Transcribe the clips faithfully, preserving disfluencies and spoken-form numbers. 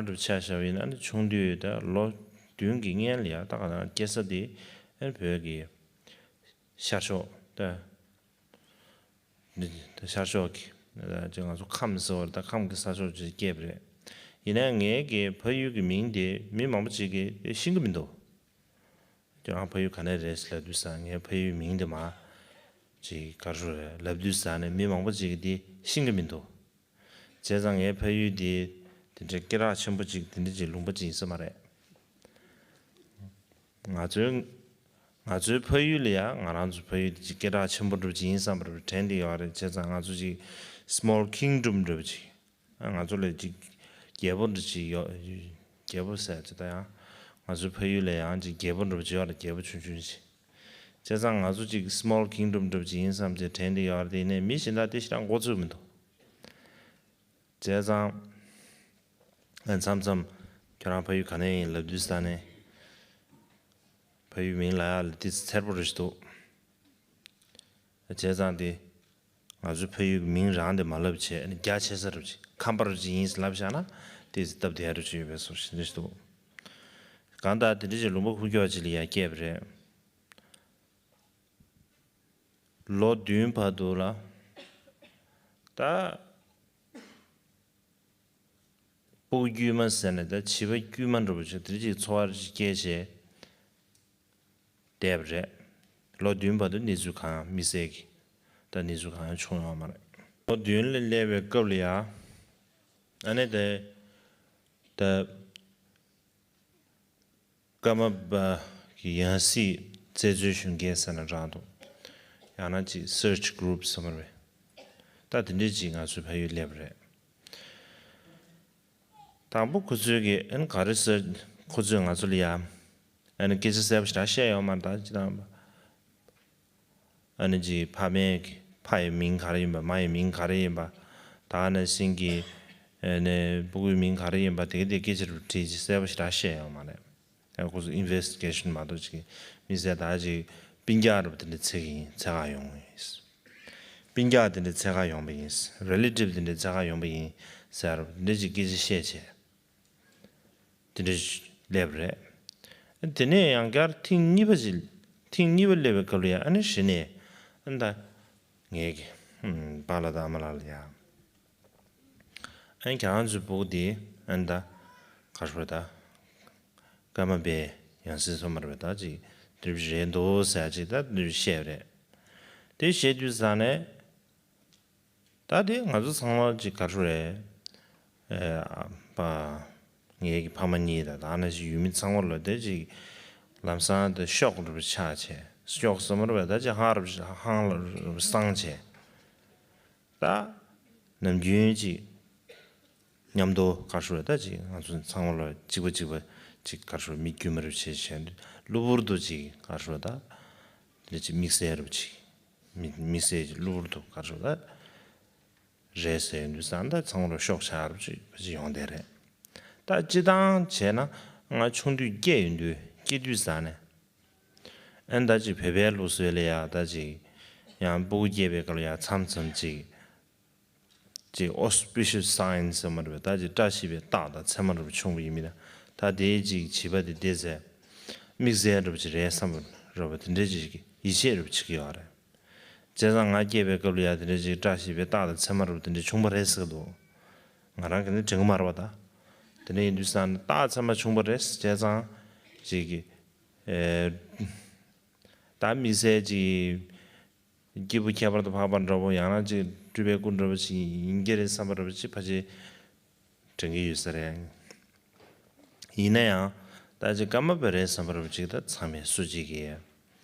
འགྲུབ་ཆ་བཞག་པ་ཡིན་ན་ནི་ཆུང་དུས་ད་ལོ་བདུན་གྱི་སྔན་ལ་ཡ་ད་ག་ན་སྐྱེ་ས་དེ་ཨ་ནི་བོད་ཀྱི་ཤར་ཕྱོགས་ད་འདི་ད་ཤར་ཕྱོགས་ཀྱི་ད་ཅིག་ང་ཚོ་ཁམས་ཟེར་བ་ད་ཁམས་ཀྱི་ས་ཕྱོགས་ཅིག་སྐྱེས་པ་རེད། ཡིན་ནའི་ངའི་གི་ཕ་ཡུལ་གྱི་མིང་དེ་མི་མང་པོ་ཅིག་གིས་ཤེས་ཀྱི་མི་འདུག་ཁྱོད་རང་ཕ་ཡུལ་ག་ནས་རེད་ལབ་དུས་ས་ངའི་ཕ་ཡུལ་མིང་དེ་མ་ཅིག་ག་རེ་ཟེར་རེད་ལབ་དུས་ས་ནས་མི་མང་པོ་ཅིག་གིས་དེ་ཤེས་ཀྱི་མི་འདུག་བྱས་ཙང་ངའི་ཕ་ཡུལ་འདི་དེ་འདྲའི་སྐད་གྲགས་ཆེན་པོ་ཅིག་དེ་འདྲ་ཅིག་ལུང་པ་ཅིག་ཡིན་ས་མ་རེད། ང་ཚོའི་ང་ཚོའི་ཕ་ཡུལ་ལ་ཡང་ང་རང་ཚོའི་ཕ་ཡུལ་འདི་ཅིག་སྐད་གྲགས་ཆེན་པོ་འདྲ་ཅིག་ཡིན་བསམ་པར་དྲན་གྱི་ཡོད་རེད། བྱས་ཙང་ང་ཚོ་ཅིག་small kingdom འདྲ་ཅིག་ང་ཚོ་ལ་ཅིག་རྒྱལ་པོ་འདྲ་ཅིག་ཡོད། རྒྱལ་པོ་ཟེར་ཅིག་ད་ཡང་ང་ཚོའི་ཕ་ཡུལ་ལ་ཡང་ཅིག་རྒྱལ་པོ་འདྲ་ཅིག་ཡོད་རེད། རྒྱལ་པོ་ཆུང་ཆུང་ཅིག་བྱས་ཙང་ང་ཚོ་ཅིག་small kingdom འདྲ་ཅིག་ཡིན་བསམ་ཅིག་དྲན་གྱི་ཡོད་རེད། དེ་ནས་མི་གཞན་དག་དེ་ཞེ་དྲག་མགོ་ཚོས་མི་འདུག་བྱས་ཙང་ཨ་མཚམས་མཚམས་ཁྱོད་རང་ཕ་ཡུལ་ག་ནས་ཡིན་ལབ་དུས་ས་ནས་ཕ་ཡུལ་མིང་ལབ་ཡག་ལ་ཏོག་ཙམ་འཚེར་པོ་རེ་ཞིག་འདུག་བྱས་ཙང་དེ་ང་ཚོའི་ཕ་ཡུལ་གྱི་མིང་རང་དེ་མ་ལབ་བྱས་ཨ་ནི་རྒྱ་ཆེ་ས་རུ་ཅིག་ཁམས་པ་རུ་ཅིག་ཡིན་ལབ་བཞག་ན་ཏོག་ཙམ་སྟབས་བདེ་རུ་ཅིག་ཡོད་པའི་བཟོ་ཞིག་རེ་ཞིག་འདུག་གང་ལྟར་དེ་འདྲ་ཅིག་ལུང་པ་ཁུག་ཀྱོག་ཅིག་ལ་ཡ་སྐྱེས་པ་རེད། ལོ་བདུན་བར་དུ་ལ་ད་སྤུ་གུ་དཀྱུས་མ་ཟེར་ནས་ད་བྱིས་པ་དཀྱུས་མ་འདྲ་པོ་ཅིག་དེ་འདྲ་ཅིག་འཚོ་བ་ཅིག་སྐྱེལ་བྱས་བསྡད་པ་རེད། ལོ་བདུན་བར་དུ་གནས་ཚུལ་གང་ཡང་དམིགས་བསལ་གྱི་ད་གནས་ཚུལ་གང་ཡང་བྱུང་ཡོད་མ་རེད། ལོ་བདུན་ལ་སླེབས་པའི་སྐབས་ལ་ཡ་ཨ་ནི་དེ་ད། ཀརྨ་པ་གི་ཡང་སྲིད་བཙལ་འཚོལ་ཞུ་མཁན་ཟེར་ན་འདྲ་འདུག་ཡང་ན་ཅིག་search group ཟེར་བ་རེད། ད་དེ་འདྲས་ཅིག་ང་ཚོའི་ཕ་ཡུལ་སླེབས་པ་རེད། དང་པོ་ཁོ་ཚོས་ཀྱི་ཨ་ནི་ག་རེ་ཟེར། ཁོ་ཚོས་ང་ཚོ་ལ་ཡ་ཨ་ནི་སྐད་ཆ་གསལ་པོ་ཞེ་དྲག་བཤད་ཡོད་མ་རེད། ད་ཅི་དང་། ཨ་ནི་ཅིག་ཕ་མའི་གི་ཕ་ཡི་མིང་ག་རེ་ཡིན་པ། མ་ཡི་མིང་ག་རེ་ཡིན་པ། ད་ག་ནང་བཞིན་གྱི་ཨ་ནི་སྤུ་གུའི་མིང་ག་རེ་ཡིན་པ་དེ་ག་དེ་སྐད་ཆ་རུ་དྲིས་ཅིག་གསལ་པོ་ཞེ་དྲག་བཤད་ཡོད་མ་རེད། ཨ་ཁོ་ཚོ་investigation མ་གཏོགས་ཅིག་མི་ཟེར་ད་ཅིག་སྤུན་ཀྱག་རུ་དེ་འདྲ་འཚོལ་གི་ཡིན། འཚོལ་ག་ཡོང་གི་ཡིན། སྤུན་ཀྱག་དེ་འདྲ་འཚོལ་ག་ཡོང་པ་ཡིན། relative དེ་འདྲ་འཚོལ་ག་ཡོང་པ་ཡིན་ཟེར་རུ་དེ་འདྲ་ཅིག་སྐད་ཆ་བཤད་བྱས། དེ་འདྲ་སླེབས་རེད། དེ་ནས་ཡང་བསྐྱར་ཐེངས་གཉིས་པ་ཞིག་ཐེངས་གཉིས་པ་སླེབས་པའི་སྐབས་ལ་ཡང་ཨ་ནི་གཞི་ནས་ཨ་ནི་ད་ངས་ཀྱི་ཨམ་པཱ་ལགས་དང་ཨ་མ་ལགས་ལ་ཡང་ཨ་ནི་ཁྱེད་རང་ཚོའི་སྤུ་གུ་དེ་ཨ་ནི་ད་ག་རེ་ཟེར་ད་ཀརྨ་པའི་ཡང་སྲིད་སོ་མ་རེད་པས། ད་ཅིག་དེ་འདྲ་རེད་འདུག་ཟེར་ཅིག་ད་དེ་འདྲ་བཤད་པ་རེད། དེ་བཤད་དུས་ཙང་ནས། ད་དེ་ང་ཚོ་ཚང་མ་ཅིག་ག་རེ་རེད། ཨ་པ། ངེད་ཀྱི་ཕ་མ་གཉིས་དང་ད་ནང་བཞིན་ཡུལ་མི་ཚང་མ་ལོ་དེ་ཅིག་ལམ་སང་དེ་ཤོག་རུ་ཆགས་བྱས། ཤོག་སོ་མ་རུ་བས་ད་ཅིག་ཧང་རུ་ཧང་ལ་རུ་སངས་བྱས། ད་ནམ་རྒྱུན་ཅིག་མཉམ་དུ་ག་རེ་རེད། ད་ཅིག་ང་ཚོ་ཚང་མ་ལོ་གཅིག་པ་གཅིག་པ་ཅིག་ག་རེ་རེད། མི་དཀྱུས་མ་རུ་བྱས་བྱས་གློ་བུར་དུ་ཅིག་ག་རེ་རེད། ད་དེ་ཅིག་དམིགས་བསལ་རུ་ཅིག་མི་དམིགས་བསལ་གྱི་གློ་བུར་དུ་ག་རེ་ཟེར་རེད་ཟེར་ཡོང་དུས་ཙང་ད་ཚང་མ་ལ་ཤོག་ཆག་རུ་ཅིག་ཅིག་ཡོང་བསྡད་རེད། ད་སྤྱིར་བཏང་བྱས་ན་ང་ཆུང་དུས་སྐྱེས་ཡོང་དུས་སྐྱེས་དུས་ཙང་ནས་ཨ་ནི་ད་ཅིག་བོད་པའི་ལུགས་སྲོལ་ལ་ཡ་ད་ཅིག་ཡང་སྤུ་གུ་སྐྱེས་པའི་སྐབས་ལ་ཡ་མཚམས་མཚམས་ཅིག་ཅིག་auspicious signs ཟེར་མ་རེད་པས། ད་ཅིག་བཀྲ་ཤིས་པའི་རྟགས་དང་མཚན་མ་རུ་བྱུང་བ་ཡིན་མིན་ན་ད་དེའི་ཅིག་བྱིས་པ་དེ་བསྡད་ཚེ་དམིགས་བསལ་རུ་ཅིག་རེད་བསམ་པ་རེད་པ། དེ་འདྲའི་ཅིག་ཡིད་ཆེས་རུ་བྱེད་ཀྱི་ཡོད་རེད། བྱས་ཙང་ང་སྐྱེས་པའི་སྐབས་ལ་ཡ་དེ་འདྲ་ཅིག་བཀྲ་ཤིས་པའི་རྟགས་དང་མཚན་མ་རུ་དེ་འདྲ་བྱུང་བ་རེད་ཟེར་གི་འདུག་ང་རང་གིས་ནི་དྲན་གི་མ་རེད་པ། ད་དེ་འདྲ་ཡིན་དུས་ཙང་རྟགས་མཚན་མ་བྱུང་བ་རེད། བྱས་ཙང་ཅིག་གི་ཨེ་ད་དམིགས་བསལ་ཅིག་སྐྱེས་བུ་ཁྱད་པར་དུ་འཕགས་པ་འདྲ་པོ་ཡང་ན་ཅིག་སྤྲུལ་པའི་སྐུ་འདྲ་པོ་ཅིག་ཡིན་གྱི་རེད་བསམ་པ་འདྲ་པོ་ཅིག་ཕལ་ཆེར་དྲན་གྱི་ཡོད་ས་རེད། ཡིན་ན་ཡང་ད་ཅིག་ཀརྨ་པ་རེད་བསམ་པ་འདྲ་པོ་ཅིག་ད་ཚང་མས་སུ་གཅིག་གིས་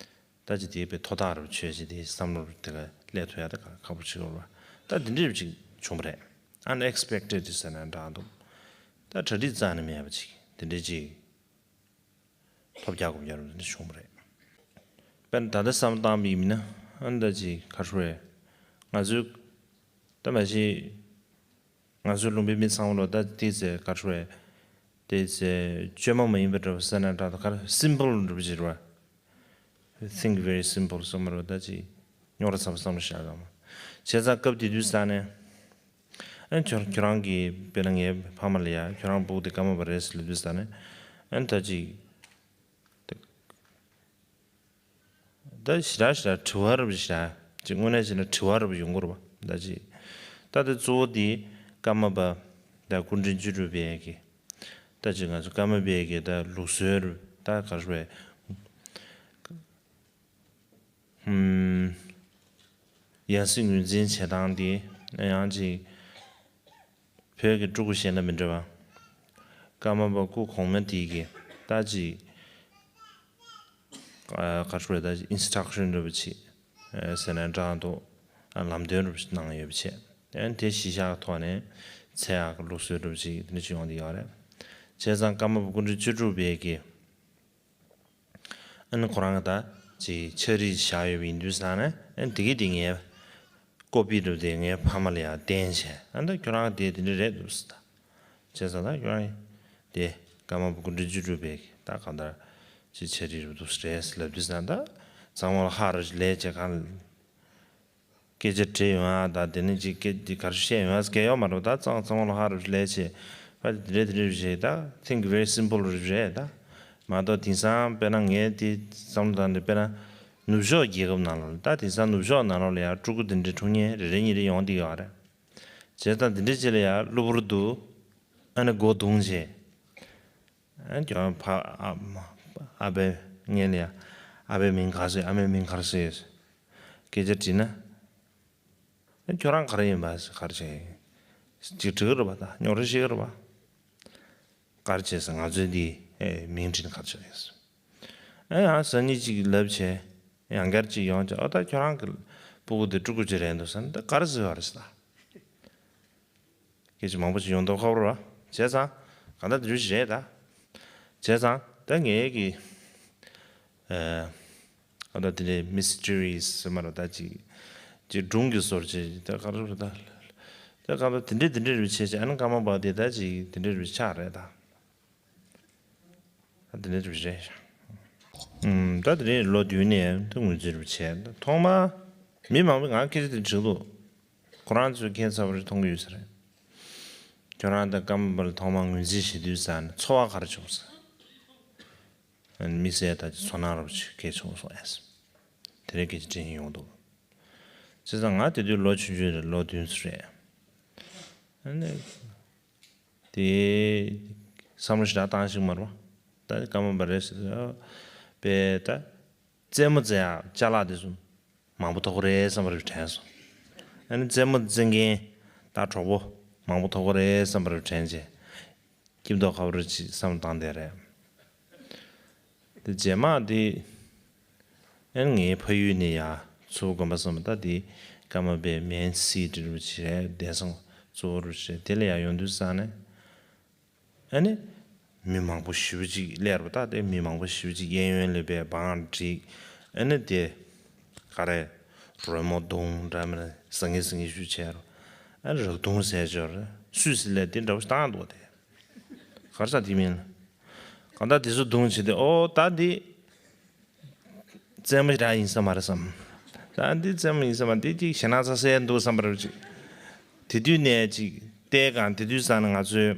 ད་ཅིག་དེ་བས་ཐོག་ཐག་རུ་ཆོད་ཅིག་དེ་བསམ་བློ་དེ་ག་སླེབས་ཐུབ་ཡ་ད་ཁག་པོ་ཅིག་ཡོད་རེད་པ། ད་དེ་འདྲ་ཅིག་བྱུང་བ་རེད། Unexpected ཟེར་ན་འདྲ་འདུག་ད་གྲ་སྒྲིག་རྩ་ནས་མེད་པ་ཅིག་དེ་འདྲ་ཅིག་ཐོབ་རྒྱག་དགོས་རྒྱག་རུ་འདི་བྱུང་བ་རེད། དཔེར་ན་ད་ལྟ་བསམ་བློ་བཏང་བ་ཡིན་ན་ཨ་ནི་ད་ཅིག་ག་རེ་རེད། ང་ཚོའི་ད་མ་གཞི་ང་ཚོའི་ལུང་པའི་མི་ཚང་མ་ལོ་ད་དེ་ཚེ་ག་རེ་རེད། དེ་ཚེ་བཅོས་མ་མ་ཡིན་པ་འདྲ་བ་ཟེར་ན་འདྲ། ད་ག་རེ་simple འདྲ་བ་ཅིག་རེད་པ། Think very simple ཟེར་མ་རེད་པ། ད་ཅིག་རྙོག་དྲ་ཚ་པོ་བསམ་བློ་བཞག་གམ། བྱས་ཙང་སྐབས་དེ་དུས་ས་ནས། ཨ་ཁྱོད་ཁྱོད་རང་གིས་དཔེར་ན་ངའི་ཕ་མ་ལ་ཡ་ཁྱོད་རང་སྤུ་གུ་དེ་ཀརྨ་པ་རེད་ཟེར་ལབ་དུས་ཙ་ནས་ཨ་ད་ཅིག་ད་ཞེ་དྲག་ཞེ་དྲག་དྲི་བ་རབ་ཞེ་དྲག་ཅིག་དངོས་གནས་བྱས་ན་དྲི་བ་རབ་ཡོང་གི་རེད་པ། ད་ཅིག་ད་དེ་གཙོ་བོ་དེ་ཀརྨ་པ་ད་སྐུ་ཕྲེང་བཅུ་དྲུག་པའི་གི་ད་ཅིག་ང་ཚོ་ཀརྨ་པའི་གི་ད་ལུགས་སྲོལ་རབ་ད་ག་རེ་ཟེར་དགོས་རེད། ཡང་སྲིད་ངོས་འཛིན་བྱེད་སྟངས་དེ་ཡང་ཅིག་བོད་ཀྱི་སྤྲུལ་སྐུ་གཞན་དང་མི་འདྲ་བ། ཀརྨ་པ་སྐུ་གོང་མ་དེ་གི་ད་ཅིག་ག་རེ་ཟེར་ད་ཅིག་ཨིན་སི་ཊྲག་ཤན་འདྲ་བོ་ཅིག་ཟེར་ན་འདྲ་འདུག་ལམ་སྟོན་འདྲ་བོ་ཅིག་གནང་ཡོད་པ་བྱས། དེ་གཞི་བཞག་ཐོག་ནས་འཚོལ་ཡག་གི་ལུགས་སྲོལ་འདྲ་བོ་ཅིག་དེ་འདྲ་ཅིག་ཡོང་བསྡད་ཡོད་རེད། བྱས་ཙང་ཀརྨ་པ་སྐུ་ཕྲེང་བཅུ་དྲུག་པའི་གི་ཨ་ནི་ཁོ་རང་གི་ད་ཅིག་ཕྱག་བྲིས་བཞག་ཡོད་པ་ཡིན་དུས་ཙང་ནས་ཨ་ནི་དེ་གི་དེ་ངའི་ཀོ་པི་རུ་དེ་ངའི་ཕ་མ་ལ་ཡང་བསྟན་བྱས། ཨ་ནི་ད་ཁྱོད་རང་དེ་དེ་འདྲ་རེད་འདུག་ཟེར། ད་བྱས་ཙང་ད་ཁྱོད་རང་དེ་ཀརྨ་པ་སྐུ་ཕྲེང་བཅུ་དྲུག་པའི་ད་གང་ལྟར་ཅིག་ཕྱག་བྲིས་རུ་འདུག་རེད་ཟེར་ལབ་དུས་ཙང་ད་ཚང་མ་ལ་ཧ་རུ་ལས་བྱས་གང་སྐད་ཆ་དྲིས་ཡོང་ཨ། ད་དེ་ནས་ཅིག་སྐད་འདི་ག་རེ་བཤད་ཡོང་ཨ་སྐད་ཡོད་མ་རེད། ད་ཚང་ཚང་མ་ལ་ཧ་རུ་ལས་བྱས་པ་དེ་རེད་དེ་རེད་བྱས། ད་think very simple རེད་ད། མ་གཏོགས་དེང་སང་དཔེར་ན་ངས་དེ་བསམ་བློ་བཏང་དུས་དཔེར་ན་ནུབ་ཕྱོགས་རྒྱལ་ཁབ་ནང་ལོགས་ལ་ད་དེང་སང་ནུབ་ཕྱོགས་ནང་ལོགས་ལ་ཡང་སྤྲུལ་སྐུ་དེ་འདྲའི་འཁྲུངས་མཁན་རེ་རེ་གཉིས་རེ་ཡོང་བསྡད་ཡོད་རེད། བྱས་ཙང་དེ་འདྲའི་ཅིག་ལ་ཡང་གློ་བུར་དུ་ཨ་ནི་སྒོ་བརྡུངས་བྱས། ཨ་ཁྱོད་ཕ་ཨ་ཨ་ཕའི་མངལ་ལ་ཡ་ཨ་ཕའི་མིང་ག་རེ་ཟེར། ཨ་མའི་མིང་ག་རེ་ཟེར། སྐད་ཆ་དྲིས་ན། ཨ་ཁྱོད་རང་ག་རེ་ཡིན་པ་ཟེར་ག་རེ་བྱས། ཅིག་དྲི་གི་རེད་པ། ད་རྙོག་དྲ་བཤད་གི་རེད་པ། ག་རེ་བྱས་ཟེར་ང་ཚོའི་འདི་ཨེ་མིང་དྲིས་ན་ག་རེ་བྱས་ཟེར། ཨ་ཡང་སང་ཉིན་ཅིག་ལབ་བྱས་ཡང་བསྐྱར་ཅིག་ཡོང་བྱས། ཨ་ད་ཁྱོད་རང་གི་སྤུ་གུ་དེ་སྤྲུལ་སྐུ་ཅིག་རེད་འདུག་ཟེར་ན་ད་ག་རེ་ཟེར་བ་རེད་ཟེར་ད། སྐད་ཆ་མང་པོ་ཞིག་ཡོང་མདོག་ཁ་པོ་རེད་བ། བྱས་ཙང་གང་ལྟར་དེ་འདྲ་ཞིག་རེད་ད། བྱས་ཙང་ད་ངས་ཀྱི་ཨ་ད་དེ་འདྲའི་མི་སི་ཊི་རི་ཡས་ཟེར་མ་རེད་ད། ཅིག་ཅིག་སྒྲུང་གི་བཟོ་འདྲ་ཅིག་ད་ག་རེ་རེད་ད། ད་གང་ལྟར་དེ་འདྲ་དེ་འདྲ་རེད་བྱས་བྱས། ཨ་ནི་ཀརྨ་པ་དེ་ད་ཅིག་དེ་འདྲ་རེད་ཆགས་རེད་ད། ད་དེ་འདྲ་རེད་བྱས། ཨུམ། ད་དེ་རིང་ལོ་བདུན་ནས་ད་ངོས་འཛིན་རུ་བྱས། ཐོག་མ་མི་མང་པོས་ང་སྐད་ཆ་དེ་དྲིས་འདུག་ཁོ་རང་ཚོས་ཁྱད་མཚར་པོ་རེ་མཐོང་གི་ཡོད་ས་རེད། ཁྱོད་རང་དང་ཀརྨ་པ་ལ་ཐོག་མ་ངོས་འཛིན་བྱེད་དུས་ཙང་ནས་ཚོར་བ་ག་རེ་བྱུང་ཟེར། དམིགས་བསལ་ད་ཅིག་ཚོར་སྣང་རོབ་ཅིག་སྐྱེས་བྱུང་སོང་ཨེ་ཟེར། དེ་རིང་སྐད་ཆ་དྲིས་ཡོང་འདུག་བྱས་ཙང་ང་དེ་དུས་ལོ་ཆུང་ཆུང་རེད། ལོ་བདུན་ཙམ་རེད། ཨ་ནི། དེ་བསམ་བློ་ཞེ་དྲག་བཏང་ཞིག་མ་རེད་པ། ད་ཀརྨ་པ་རེད་ཟེར་དུས་པས་ད་རྩེད་མོ་རྩེ་ཡག་ཅ་ལག་དེ་ཚོ་མང་པོ་ཐོབ་ཀྱི་རེད་བསམ་པ་རེ་དྲན་སོང་། ཨ་ནི་རྩེད་མོ་རྩེ་མཁན་ད་གྲོགས་པོ་མང་པོ་ཐོབ་ཀྱི་རེད་བསམ་པ་རེ་དྲན་བྱས། སྐྱིད་མདོག་ཁ་པོ་རེ་ཅིག་བསམ་བློ་བཏང་བསྡད་རེད། དེ་རྗེས་མ་དེ་ཨ་ནི་ངའི་ཕ་ཡུལ་ནས་ཡར་མཚོ་དགོན་པ་བསམ་པ་ད་དེ་ཀརྨ་པའི་མེན་སི་ཊི་རུ་ཆེ་གདན་ས་གཙོ་བོ་རུ་ཆེ་དེ་ལ་ཡར་ཡོང་དུས་ཙང་ནས། ཨ་ནི། མི་མང་པོ་ཞེ་པོ་ཅིག་སླེབས་རེད་པ། ད་དེ་མི་མང་པོ་ཞེ་པོ་ཅིག་གཡས་གཡོན་ལ་བས་བང་བསྒྲིགས། ཨ་ནི་དེ། ག་རེ། རོལ་མོ་བརྡུང་འདྲ་མིན་ཟང་ངེ་ཟིང་ངེ་ཞུ་བྱས་རོ། ཨ་ནི་རག་བརྡུང་ཟེར་ཅོར་སུད་སི་ལས་དེ་འདྲ་པོ་ཞིག་བཏང་འདུག་དེ། ག་རེ་ཟེར་དེ་མིན། གང་ལྟར་དེ་ཚོ་བརྡུང་བྱས་ཏེ་ཨོ་ད་འདི། རྩེད་མོ་ར་ཡིན་ས་མ་རེད་བསམ། ད་འདི་རྩེད་མོ་ཡིན་ས་མ་འདི་ཅིག་ཞེ་ན་ཚ་སེ་འདུག་བསམ་པ་རེད་ཅིག་དེ་དུས་ནས་ཅིག་བལྟས་གང་དེ་དུས་ཙང་ནས་ང་ཚོའི་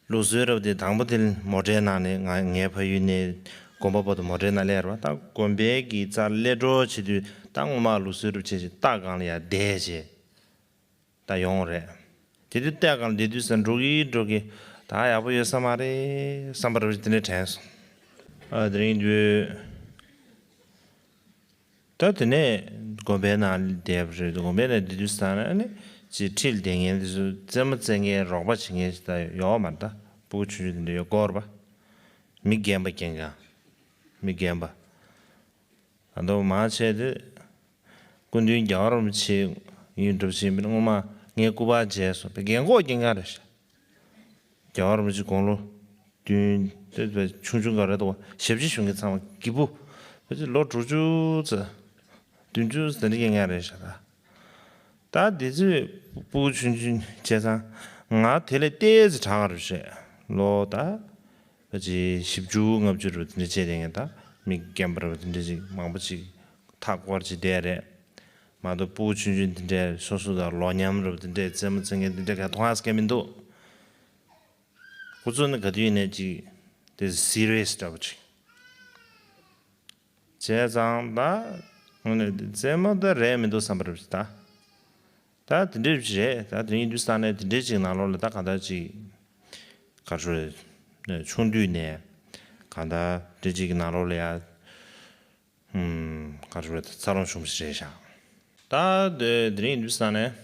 ལུགས་སྲོལ་རབ་དེ་དང་པོ་དེ་མོ་ཊའི་ནང་ནས་ང་ངའི་ཕ་ཡུལ་ནས་དགོན་པ་བར་དུ་མོ་ཊའི་ནང་སླེབས་རེད་པ། ད་དགོན་པའི་གི་རྩར་སླེབས་འགྲོ་བྱེད་དུས་ད་སྔོན་མ་ལུགས་སྲོལ་རབ་བྱས་ཅིག་རྟ་སྒང་ལ་ཡར་བསྡད་བྱས། ད་ཡོང་རེད། དེ་དུས་རྟ་སྒང་བསྡད་དུས་ཙང་འགྲོ་གི་འགྲོ་གི་ད་ཡག་པོ་ཡོད་ས་མ་རེད་བསམ་པ་རེད་དེ་ནས་དྲན་སོང་། ཨ་དེ་རིང་དུས་ད་དེ་ནས་དགོན་པའི་ནང་བསྡད་པ་རེད། དགོན་པའི་ནང་བསྡད་དུས་ཙང་ནས་ཨ་ནི་ཅིག་ཁྲིད་བསྡད་མཁན་དེ་ཚོ་རྩེད་མོ་རྩེ་མཁན་རོགས་པ་བྱེད་མཁན་ཞིག་ད་ཡོད་མ་རེད། ད་སྤུ་གུ་ཆུང་ཆུང་དེ་འདྲ་ཡོད་སྐོར་པ། མི་རྒན་པ་རྒན་གང་མི་རྒན་པ། ད་དུང་མང་ཆེ་དེ་སྐུ་མདུན་རྒྱལ་བ་རིན་པོ་ཆེ་ཡིན་གྲུབ་ཆེན་པས་སྔོན་མ་ངའི་སྐུ་པར་མཇལ་སོང་བས་རྒན་གོག་རྒན་ག་རེད་ཤག་རྒྱལ་བ་རིན་པོ་ཆེ་དགུང་ལོ་བདུན་དེ་ཆུང་ཆུང་ག་རེད་འདུག་ཞབས་ཕྱི་ཞུ་མཁན་ཚང་མ་སྐྱིད་པོ་ཕལ་ཆེར་ལོ་དྲུག་ཅུ་ཙམ་བདུན་ཅུ་ཙམ་དེ་འདྲ་རྒན་ག་རེད་ཤག་ད་ད་དེ་ཚོས་སྤུ་གུ་ཆུང་ཆུང་བྱས་ཙང་ང་དེ་ལས་ཏོག་ཙམ་དྲག་ག་རེད་ཤག་ལོ་ད། ཕལ་ཆེར་བཞི་བཅུ་ལྔ་བཅུ་རུ་དེ་འདྲ་བྱས་བསྡད་མཁན་དང་མི་རྒན་པ་རུ་དེ་འདྲ་ཅིག་མང་པོ་ཅིག་ཐག་སྐོར་ཅིག་བསྡད་རེད། མ་གཏོགས་སྤུ་གུ་ཆུང་ཆུང་འདི་འདྲས་སོ་སོ་དང་ལོ་མཉམ་རབས་འདི་འདྲས་རྩེད་མོ་རྩེ་མཁན་འདི་འདྲས་ག་མཐོང་ཡག་ག་མི་འདུག་ཁོ་ཚོ་ནི་ག་དུས་ཡིན་ནའི་ཅིག་དེ་སི་རི་ཡས་འདྲ་པོ་ཅིག་བྱས་ཙང་ད་དངོས་གནས་རྩེད་མོ་ད་རེད་མི་འདུག་བསམ་པ་རེད་ད། ད་དེ་འདྲས་ཅིག་རེད། ད་དེ་རིང་དུས་སང་ནས་དེ་འདྲས་ཅིག་ནང་ལོགས་ལ་ད་གང་ལྟར་ཅིག་ག་རེ་ཟེར་ཆུང་དུས་ནས་གང་ལྟར་དེ་ཅིག་གི་ནང་ལོགས་ལ་ཡ། ཧུམ། ག་རེ་རེད། འཚར་ལོངས་བྱུང་བ་ཞིག་རེད་ཤག་ད་དེ་དེ་རིང་དུས་སང་ནས་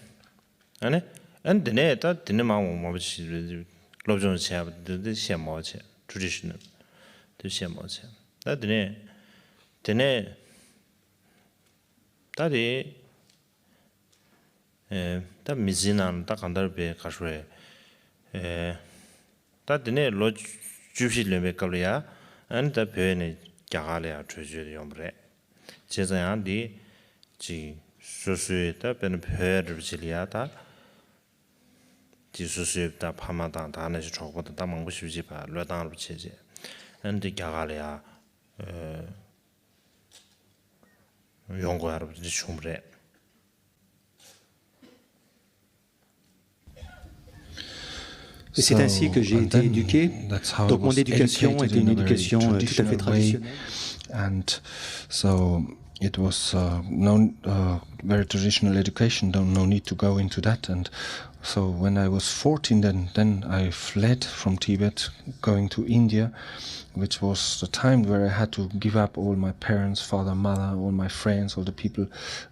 ཨ་ནི་ཨ་ནི་དེ་ནས་ད་དེ་ནས་མང་བ་མང་པོ་ཞིག་སློབ་སྦྱོང་བྱས་པ་དེ་དེ་བཤད་མ་བྱས། ཊེ་རེ་ཌི་ཤི་ནལ་དེ་བཤད་མ་བྱས། ད་དེ་ནས་དེ་ནས་ད་དེ། ཨེ། ད་མི་ཚེའི་ནང་ད་གང་ལྟར་བའི་ག་རེ་རེད། ཨེ། ད་དེ་ནས་ལོ་བཅུ་བཞི་ལོན་པའི་སྐབས་ལ་ཡ། ཨ་ནི་ད་བོད་ནས་རྒྱ་གར་ལ་ཡ་བྲོས་བྱོལ་ཡོང་བ་རེད། བྱས་ཙང་ཡང་འདི་ཅིག་སོ་སོའི་ད་དཔེར་ན་བོད་རེད་པ་ཅིག་ལ་ཡ་ད། ཅིག་སོ་སོའི་ད་ཕ་མ་དང་ད་ནས་ཅིག་གྲོགས་པོ་དང་ད་མང་པོ་ཞིག་ཅིག་བ་བློས་བཏང་རུ་བྱས་རྗེས། ཨ་ནི་འདི་རྒྱ་གར་ལ་ཡ། ཨེ། ཡོང་དགོས་ཡ་རུ་འདི་བྱུང་བ་རེད། Et c'est ainsi que j'ai été éduqué. Donc mon éducation était une éducation euh, tout à fait traditionnelle. And so it was uh, no, uh, very traditional education, no, no need to go into that. And so when I was fourteen, then, then I fled from Tibet, going to India, which was the time where I had to give up all my parents, father, mother, all my friends, all the people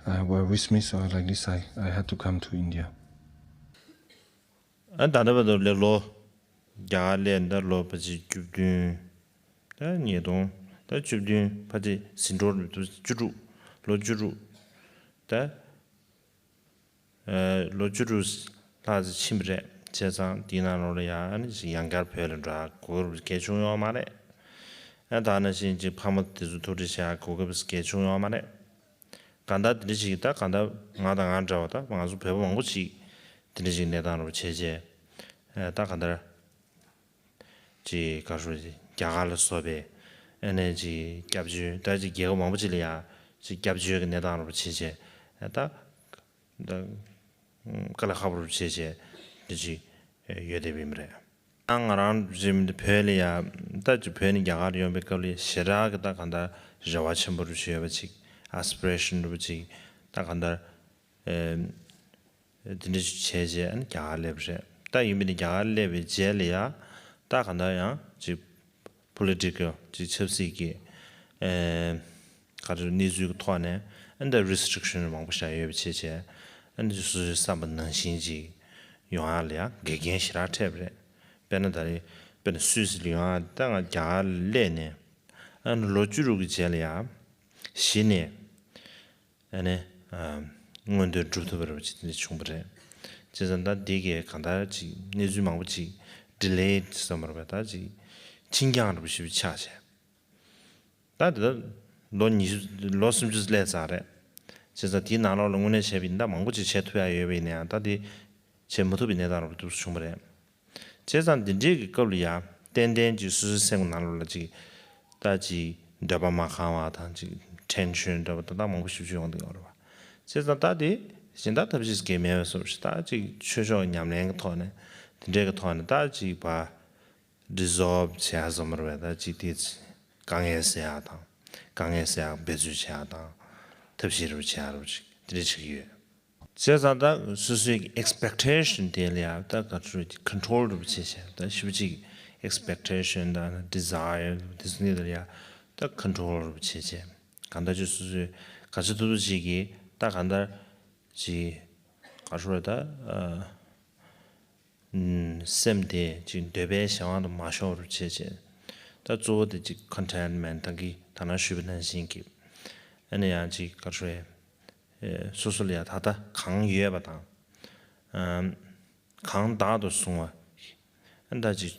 uh, were with me. So like this, I, I had to come to India. ཨ་ད་ལྟ་བར་དུ་ལས་ལོ་རྒྱ་གར་སླེབས་ད་ལོ་ཕལ་ཆེར་བཅུ་བདུན། ད་ཉིས་སྟོང་ད་བཅུ་བདུན་ཕལ་ཆེར་ཟིན་འགྲོ་རུ་བཅུ་དྲུག་ལོ་བཅུ་དྲུག་ད་ཨ་ལོ་བཅུ་དྲུག་ལྷག་ཙམ་ཕྱིན་པ་རེད། བྱས་ཙང་དེའི་ནང་ལོགས་ལ་ཡང་ཨ་ནི་ཅིག་ཡང་བསྐྱར་བོད་ལ་འགྲོ་དགོས་རུ་གལ་བྱུང་ཡོད་མ་རེད། ཨ་ད་ནང་བཞིན་ཅིག་ཕ་མ་དེ་ཚོ་ཐུགས་རྗེ་ཆེ་ཡག་གོ་སྐབས་གལ་བྱུང་ཡོད་མ་རེད། གང་ལྟར་དེ་འདྲ་ཞིག་ད་གང་ལྟར་ང་དང་ང་འདྲ་བ་ད་ང་ཚོ་བོད་པ་མང་པོ་ཞིག་དེ་འདྲ་ཞིག་གནས་སྟངས་རུ་བྱས་རྗེས་ད་གང་ལྟར་ཅིག་ག་རེ་ཟེར་རྒྱ་གར་ལ་སོགས་པའི་ཨ་ནི་ཅིག་སྐྱབས་བཅོལ་ད་ཅིག་རྒྱལ་ཁབ་མང་པོ་ཅིག་ལ་ཡ་ཅིག་སྐྱབས་བཅོལ་གྱི་གནས་སྟངས་རུ་བྱས་རྗེས་ད། ད་དཀའ་ལས་ཁག་པོ་རུ་བྱས་བྱས་འདི་ཅིག་ཡོད་བསྡད་པ་ཡིན་པ་རེད། ཨ་ང་རང་རྗེས་མི་འདི་བོད་ལ་ཡ་ད་ཅིག་བོད་ནས་རྒྱ་གར་ཡོང་པའི་སྐབས་ལ་ཞེ་དྲག་གི་ད་གང་ལྟར་རེ་བ་ཆེན་པོ་རུ་བྱས་ཡོད་པ་ཅིག་ཨ་སི་པི་རེ་ཤན་རུ་ཅིག་ད་གང་ལྟར་འདི་འདྲ་ཅིག་བྱས་བྱས་ཨ་ནི་རྒྱ་གར་སླེབས་པ་རེད། ད་ཡིན་པ་ནི་རྒྱ་གར་སླེབས་པའི་རྗེས་ལ་ཡ་ད་གང་ལྟར་ཡང་ཅིག་པོ་ལི་ཊི་ཀལ་ཅིག་ཆབ་སྲིད་ཀྱི་ཨེ་ག་རེ་གནས་ཚུལ་གྱི་ཐོག་ནས་ཨ་ནི་ད་རེ་སི་ཊི་རིག་ཤན་མང་པོ་བཞག་ཡོད་པ་བྱས་བྱས་ཨ་ནི་སོ་སོའི་བསམ་པ་ནང་བཞིན་ཅིག་ཡོང་ཡག་ལ་ཡང་འགལ་རྐྱེན་ཞེ་དྲག་འཕྲད་པ་རེད། དཔེར་ན་ད་རེས་དཔེར་ན་སུད་སི་ལ་ཡོང་ཡག་ད་ང་རྒྱ་གར་ལ་སླེབས་ནས་ཨ་ནི་ལོ་བཅུ་དྲུག་གི་རྗེས་ལ་ཡང་གཞི་ནས། ཨ་ནི། མངོན་འདོད་འགྲུབ་ཐུབ་པ་རེད་པ་ཅིག་དེ་འདྲ་བྱུང་བ་རེད། བྱས་ཙང་ད་འདི་གས་གང་ལྟར་ཅིག་གནས་ཚུལ་མང་པོ་ཅིག་ཌི་ལེ་ཌི་བསམ་པ་རེད་པ་ད་ཅིག་ཕྱིན་རྐྱང་རེད་པ་ཞེ་པོ་ཆགས་བྱས། ད་འདི་ད་ལོ་ཉི་ཤུ་ལོ་སུམ་ཅུ་སླེབས་ཚར་རེད། བྱས་ཙང་དེའི་ནང་ལོགས་ལ་དངོས་གནས་བྱས་པ་ཡིན་ད་མང་པོ་ཅིག་བྱེད་ཐུབ་ཡག་ཡོད་པ་ཡིན་ན་ཡང་ད་དེ་བྱེད་མ་ཐུབ་པའི་གནས་སྟངས་རེད་པ་འདུག་སེ་བྱུང་བ་རེད། བྱས་ཙང་འདི་འདྲའི་གི་སྐབས་ལ་ཡ་ཏན་ཏན་ཅིག་སོ་སོའི་སེམས་ཀྱི་ནང་ལོགས་ལ་ཅིག་ད་ཅིག་འདོད་པ་མ་ཁེངས་པ་དང་ཅིག་ཊེན་ཤན་འདྲ་པོ་ད་ལྟ་མང་པོ་ཞེ་པོ་ཅིག་ཡོང་བསྡད་ཡོད་རེད་པ། བྱས་ཙང་ད་དེ་གཞན་དག་ཐབས་ཤེས་གང་མེད་པའི་བཟོ་ཞིག་ད་ཅིག་ཆོས་ཕྱོགས་ཉམས་ལེན་གྱི་ཐོག་ནས་དེ་འདྲའི་གི་ཐོག་ནས་ད་ཅིག་པ་ཌི་སོལབ་བྱེད་ཡག་བཟོ་མ་རེད་པ། ད་ཅིག་དེ་དཀའ་ངལ་སེལ་ཡག་དང་དཀའ་ངལ་སེལ་ཡག་འབད་རྩོལ་བྱེད་ཡག་དང་ཐབས་ཤེས་རེ་བྱེད་ཡག་རེ་ཅིག་དེ་འདྲ་ཅིག་ཡོད། བྱས་ཙང་ད་སོ་སོའི་ཨེག་སི་པེག་ཊེ་ཤན་དེ་ལ་ཡང་ད་ག་ཚོད་ཀོན་ཊོལ་རུ་བྱེད་བྱས་ད་ཞིབ་ཅིག་ཨེག་སི་པེག་ཊེ་ཤན་དང་ཌི་ཛའི་ཡར་དེ་ཚོ་གཉིས་ལ་ཡང་ད་ཀོན་ཊོལ་རུ་བྱེད་བྱས་གང་ལྟར་ཅིག་སོ་སོའི་ག་ཚོད་ཐུབ་ཐུབ་ཅིག་གིས་ད་གང་ལྟར་ཅིག་ག་ཚོད་ད་སེམས་དེ་ཅིག་འདོད་པའི་གཞན་དབང་དུ་མ་ཤོར་བར་བྱེད་བྱས། ད་གཙོ་བོ་དེ་ཅིག་ཀོན་ཊེན་མེན་ཊི་ད་གིན་ད་ནང་ཞུས་པ་ནང་བཞིན་གྱི་ཨ་ནི་ཡང་ཅིག་ག་རེ་རེད། སོ་སོ་ལ་ཡང་ད་ལྟ་གང་ཡོད་པ་དང་། གང་བདག་ཏུ་བཟུང་བ། ཨ་ནི་ད་ཅིག་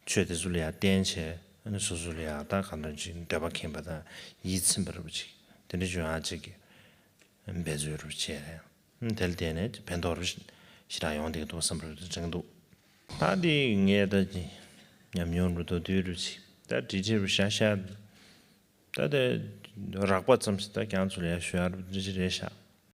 ཆོས་དེ་ཚོ་ལ་ཡང་བརྟེན་བྱས་ཨ་ནི་སོ་སོ་ལ་ཡང་ད་གང་འདྲ་ཅིག་འདོད་པ་ཁེངས་པ་དང་ཡིད་ཚིམ་པ་རུ་ཅིག་དེ་འདྲ་བྱུང་ཡང་ཅིག་གི་འབད་རྩོལ་རུ་བྱས་རེད། དེ་ལ་བརྟེན་ནས་ཕན་ཐོགས་རུ་ཞེ་དྲག་ཡོང་བསྡད་འདུག་བསམ་རུ་དྲན་འདུག་ད་འདི་ངས་ད་ཉམས་མྱོང་རུ་མདོར་བསྡུས་རུ་ཅིག་ད་འབྲི་འབྲི་རུ་ཤ་ཤ་ད་དེ་རགས་པ་ཙམ་ཞིག་ད་ཀྱང་ཚུར་ལ་ཡ་ཞུ་ཡ་རུ་འདི་ཅི་རེད་ཤག